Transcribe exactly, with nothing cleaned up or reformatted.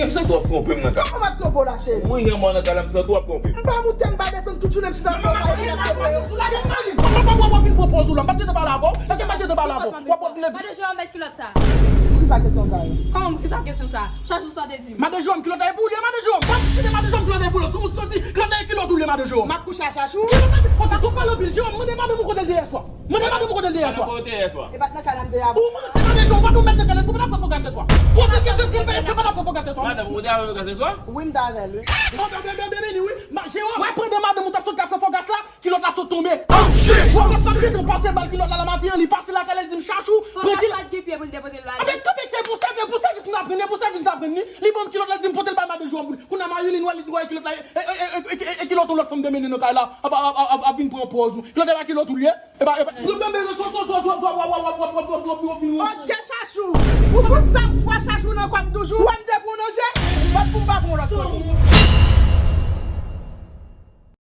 M santi w ap twonpe m nan kay la. Kòman m ap twonpe w la, cheri? Mwen gen mò nan kay la, m santi w ap twonpe m. M pa moute, m pa desann, tout jounen m chita nan kay la, m ap twonpe yo. Tout la gen mwen, m pa, m pa, m pa fin pwopoze w la, m pa t gentan pale avè w. Èske m pa t gentan pale avè w? W ap pran nèg. Madan Jewòm, mèt kilòt sa. Poukisa kesyon sa yo? Kòman poukisa kesyon sa? Chak jou sa w te di m. Madan Jewòm, kilòt la e pou ou li, madan Jewòm. Pa diskite, madan Jewòm, kilòt la e pou ou li. Si w santi kilòt la e kilòt ou li, madan Jewòm. M ap kouche a Chachou. Kilòt la, ok, tou pale anpil, Jewòm, mande madanm ou kote l te yè swa. Mande madanm ou kote l te yè swa. Mwen te yè swa. E pa t nan kay la m te ye avè w. Ou mande madanm ou, ou pa t nan kay la, èske w pa t ap fè fokasyon swa? Poze kesyon, èske l pa t ap fè fokasyon swa? Madanm ou te avè fokasyon swa? Wi, m te avè l, wi. Bon, bebe, bebe, bebe, wi. Ma, Jewòm, w ap pran de madanm ou t ap sot ka fè fokasyon la, kilòt la sot tonbe. Fokasyon la gentan pase bal kilòt la nan maten an, li pase lakay la, li di m, Chachou, pran kilòt. Fokasyon la t gen pye pou l te pote l ale. Anben, kanpe tye pou sèvi, pou sèvis m t ap rann li, pou sèvis m t ap rann li. Li ban m kilòt la, li di m pote l bay madan Jewòm pou li. Kounye a Marilyn wè, li di wè kilòt la, e, e, e, e, e, e, e kilòt yon lòt fanm te mennen nan kay la, ap, ap, ap, ap, ap vin pran pòz ou. Kilòt la e pa kilòt ou li ye? E pa, e pa. Ok, Chachou. Pou tout sa m fè, Chachou, nan kò m toujou. Wè m te pran w nan je.